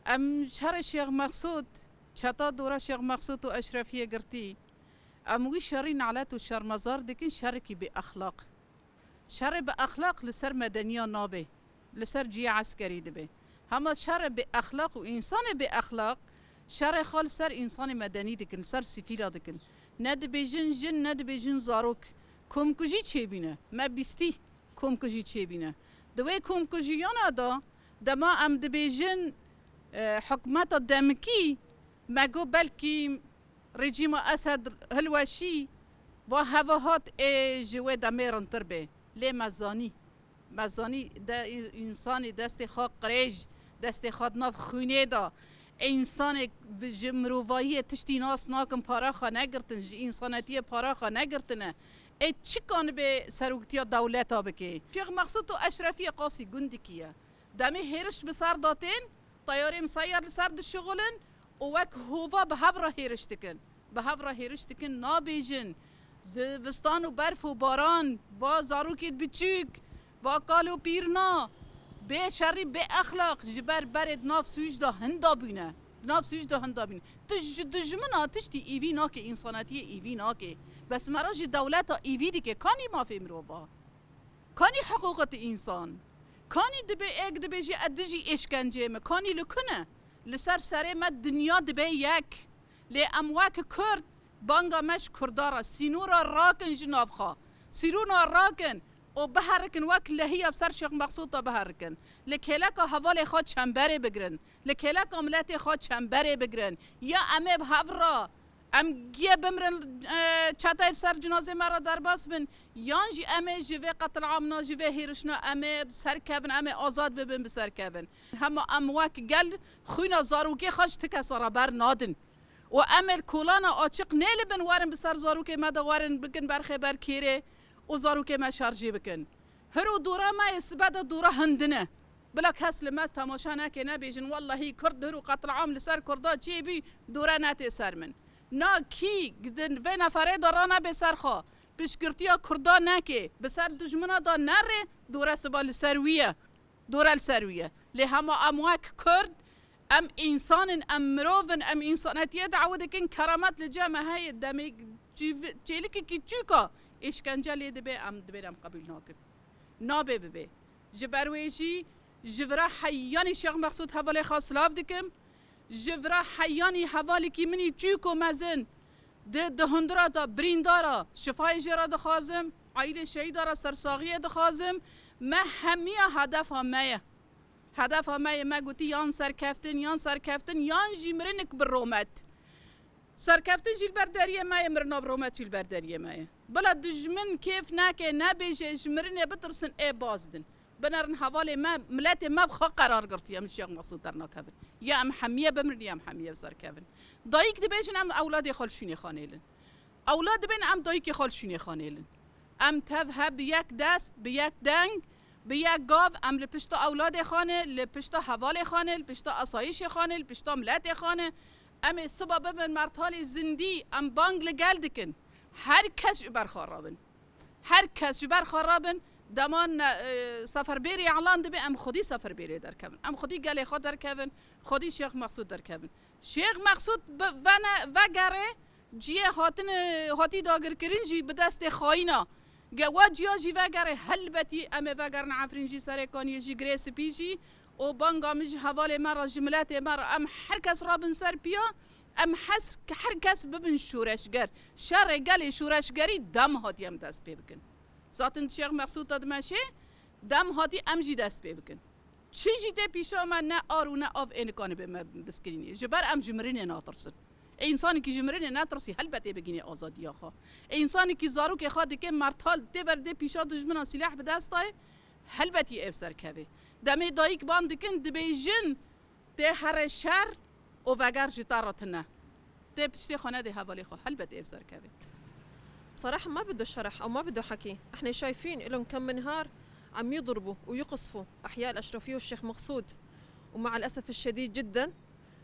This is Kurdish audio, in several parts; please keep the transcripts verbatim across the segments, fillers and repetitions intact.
Em şerê Şêx Mexsûd, çeta dora Şêx Mexsûd û Eşrefiyê girtî. Em wî şerî nalet û şermezar dikin, şerekî bêexlaq. Şerê bi exlaq li ser medeniya nabe, li ser cihê eskerî dibe. Hema şerê bi exlaq û însanê bi exlaq, şerê xwe li ser însanê medenî dikin, li ser sivîla dikin. Ne dibêjin jin, ne dibêjin zarok. Komkujî çêbîne. Me bîstî komkujî çêbîne. Di wê komkujiyana de, dema em dibêjin, e, hikûmeta demkî, me got belkî rejîma Esed hilweşî, va heva hat ê ji wê demê rintir bê. Lê me zanî. Me zanî de însanê destê xwe qirêj, destê xwe di nav xwînê de. Ê însanê bi, ji mirovahiyê tiştî nas nakin, para xwe negirtin, ji însanetiyê para xwe negirtine. Ê çi kanibê seroktiya dewleta bike? Şêx Mexsûd û Eşrefiyê qasî gundikî ye. Demê hêriş bi ser de tên, teyarê miseyer li ser dişixulin û wek hova bi hev re hêriş dikin. Bi hev re hêriş dikin, nabêjin. Zivistan û berf û baran, va zarokêd biçûk, va kal û pîrna, bê şerî, bê exlaq, ji ber berê di nav sûc de hinda bûne. Di nav sûc de hinda bûne. Tu ji dijmina tiştî îvî nake, însanetiyê îvî nake. Bes me re ji dewleta îvî dike, kanî mafê mirova? Kanî hiqûqet însan? Kanî dibê êk dibêjî ez dijî êşkenceyê me? Kanî li ku ne? Li ser serê me dinya dibe yek. Lê em wek Kurd, banga me ji Kurda re, sînora rakin ji nav xwe. Sîrona rakin û biherikin, wek lehiya bi ser Şêx Mexsûd de biherikin. Li kêleka hevalê xwe çemberê bigirin. Li kêleka miletê xwe çemberê bigirin. Ya em ê bi hev re Em giye bimrin, e, çeteyê li ser cinazê me re derbas bin, yan jî em ê ji vê qetilamna, ji vê hêrişna em ê bi ser kevin, em ê azad bibin, bi ser kevin. Hema em wek gel xwîna zarokê xwe ji ti kesa re ber nadin. Û em ê li kolana açiq nêlibin, werin bi ser zarokê me de werin bikin berxê ber kêrê û zarokê me şerjî bikin. Hir û dora me yê sibe de dora hindin e. Bila kes li me temaşa neke, nebêjin, wellahî Kurd hir û qetliam li ser Kurda çêbî, dore netê ser min. Na kî di vê neferê de ranebe ser xwe, piştgirtiya Kurda neke, bi ser dijmina de nerê, dore siba li ser wî ye. Dore li ser wî ye. Lê hema em wek Kurd, em însan in, em mirov in, em însanetiyê dawî dikin, keramet li cem me heye, demê çîv-, çêlikekî çûka îşkence lê dibe, em dibên em qebûl nakin. Nabe bibe. Ji ber wê jî ji vira heyanî Şêx Mexsûd hevalê xwe silav dikim. Ji vira heyanî hevalekî min î çûk û mezin di, di hundura de birîndar e, şifayê jê re dixwazim, aîlê şehîda re sersaxiyê dixwazim. Me hemiya hedefa me ye. Hedefa me ye, me gotî yan serkeftin, yan serkeftin, yan jî mirinik bi romet. Serkeftin jî li ber deriyê me ye, mirina bi romet jî li ber deriyê me ye. Bila dijmin kêf neke, nebêje, ji mirinê bitirsin, ê bazdin. Binerin hevalê me, miletê me bi xwe qerar girtiye, em ji Şêx Mexsûd dernakevin. Ya em hemiye bimirin, ya em hemiye bi ser kevin. Dayik dibêjin, em ewladê xwe li şûnê xwe nêlin. Ewlad dibên, em dayikê xwe li şûnê xwe nêlin. Em tev heb bi yek dest, bi yek deng, bi yek gav, em li pişta ewladê xwe ne, li pişta hevalê xwe ne, li pişta asayîşê xwe ne, li pişta miletê xwe ne. Em ê siba bibin mertalê zindî, em bang li gel dikin. Her kes ji ber xwe rabin. Her kes ji ber xwe rabin. Dema ne, e, seferbêrî elan dibe, em xwedî seferbêrê derkevin. Em xwedî gelê xwe derkevin, xwedî Şêx Mexsûd derkevin. Şêx Mexsûd bi-, vene-, vegere cihê hatine, hatî dagirkirin jî bi destê xayîna. Ge we ciya jî vegere, helbetî em ê vegerin Efrîn jî, Serê Kaniyê jî, Girê Spî jî û banga min ji hevalê me re, ji miletê me re, em her kes rabin ser piya, em hes, her kes bibin şoreşger. Şerê gelê şoreşgerî dem hatî em dest pê bikin. Zaten Şêx Mexsûd de dimeşê, dem hatî em jî dest pê bikin. Çi jî tê pîşa me, ne ar û ne av ê nikane bê me biskirînê. Ji ber em ji mirinê natirsin. Ê însanekî ji mirinê netirsî, helbet ê bigînê azadiya xwe. Ê însanekî zarokê xwe dike mertal, tê ver dê pîşa dijmina sîleh bi dest dayê, helbetî ê bi ser kevê. Demê dayik ban dikin, dibêjin, tê here şer û veger ji te re tune. Tê piştê xwe nedê hevalê xwe, helbet ê bi ser kevê. بصراحة ما بده شرح أو ما بده حكي. احنا شايفين إلهم كم نهار عم يضربوا ويقصفوا أحياء الأشرفية والشيخ مقصود. ومع الأسف الشديد جدًا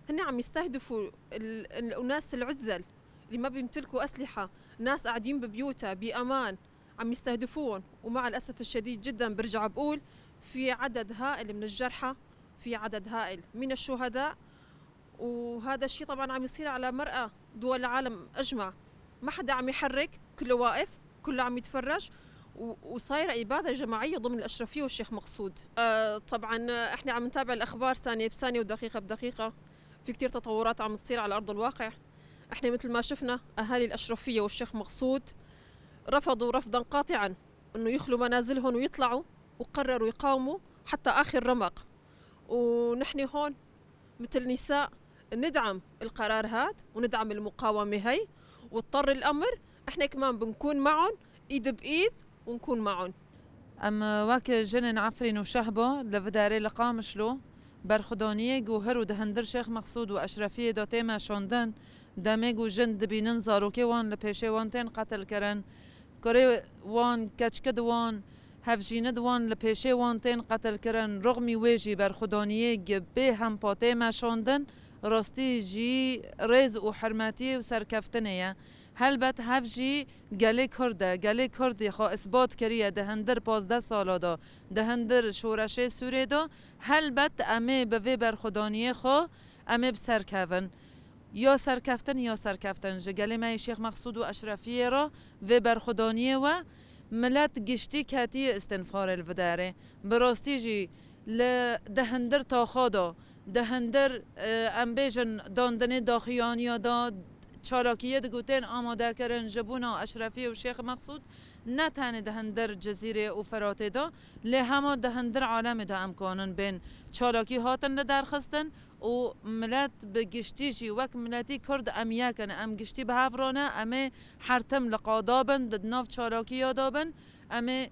هن عم يستهدفوا ال-، ال-، الناس العزل اللي ما بيمتلكوا أسلحة، ناس قاعدين ببيوتها بأمان، عم يستهدفوهم. ومع الأسف الشديد جدًا برجع بقول في عدد هائل من الجرحى، في عدد هائل من الشهداء، وهذا الشيء طبعًا عم يصير على مرأى دول العالم أجمع، ما حدا عم يحرك، كله واقف، كله عم يتفرج، و-، وصايرة إبادة جماعية ضمن الأشرفية والشيخ مقصود. آه، طبعًا، آه، إحنا عم نتابع الأخبار ثانية بثانية ودقيقة بدقيقة، في كتير تطورات عم تصير على أرض الواقع. إحنا مثل ما شفنا أهالي الأشرفية والشيخ مقصود رفضوا رفضًا قاطعًا إنه يخلوا منازلهم ويطلعوا، وقرروا يقاوموا حتى آخر رمق. ونحن هون متل نساء ندعم القرار هاد وندعم المقاومة هاي، واضطر الأمر، إحنا كمان بنكون معهم إيد بإيد ونكون معهم. Em wek jinên Efrîn û Şehba li vê derê li Qamişlo berxwedaniyê ku her û di hundir Şêx Mexsûd û Eşrefiyê de tê meşandin, demê ku jin dibînin zarokê wan li pêşê wan tên qetilkirin, kurê wan, keçikid wan, hevjînid wan li pêşê wan tên qetilkirin, rixmî wê jî berxwedaniyê gi bê hempa tê meşandin, rastî jî rêz û hurmetiyê û serkeftinê ye. Helbet hev jî gelê Kurd e. Gelê Kurdî xwe isbat kiriye di hundir pazdeh sala de, di hundir şoreşê Sûrê de. Helbet em ê bi vê berxwedaniyê xwe em ê bi ser kevin. Ya serkeftin, ya serkeftin. Ji gelê me yê Şêx Mexsûd û Eşrefiyê re vê berxwedaniyê we milet giştî ketiye îstînfarê li vê derê. Bi rastî jî li di hundir taxa de, di hundir, e, em bêjin dandinê daxuyaniya de çalakiyê digotên amadekirin ji bona Eşrefiyê û Şêx Mexsûd, ne tenê di hundir Cizîrê û Firatê de, lê hema di hundir alemê de em kanin bên çalakî hatin li derxistin û milet bi giştî jî wek miletî Kurd em yek in, em giştî bi hev re ne, em ê her tim li qada bin, di nav çalakiya de bin, em ê,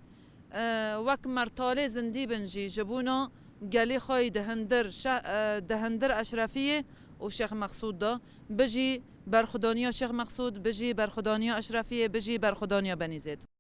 e, wek mertalê zindî bin jî ji bona gelê xwe yî di hundir şe-, e, di hundir Eşrefiyê û Şêx Mexsûd de. Bijî berxwedaniya Şêx Mexsûd, bijî berxwedaniya Eşrefiyê, bijî berxwedaniya Benîzêd.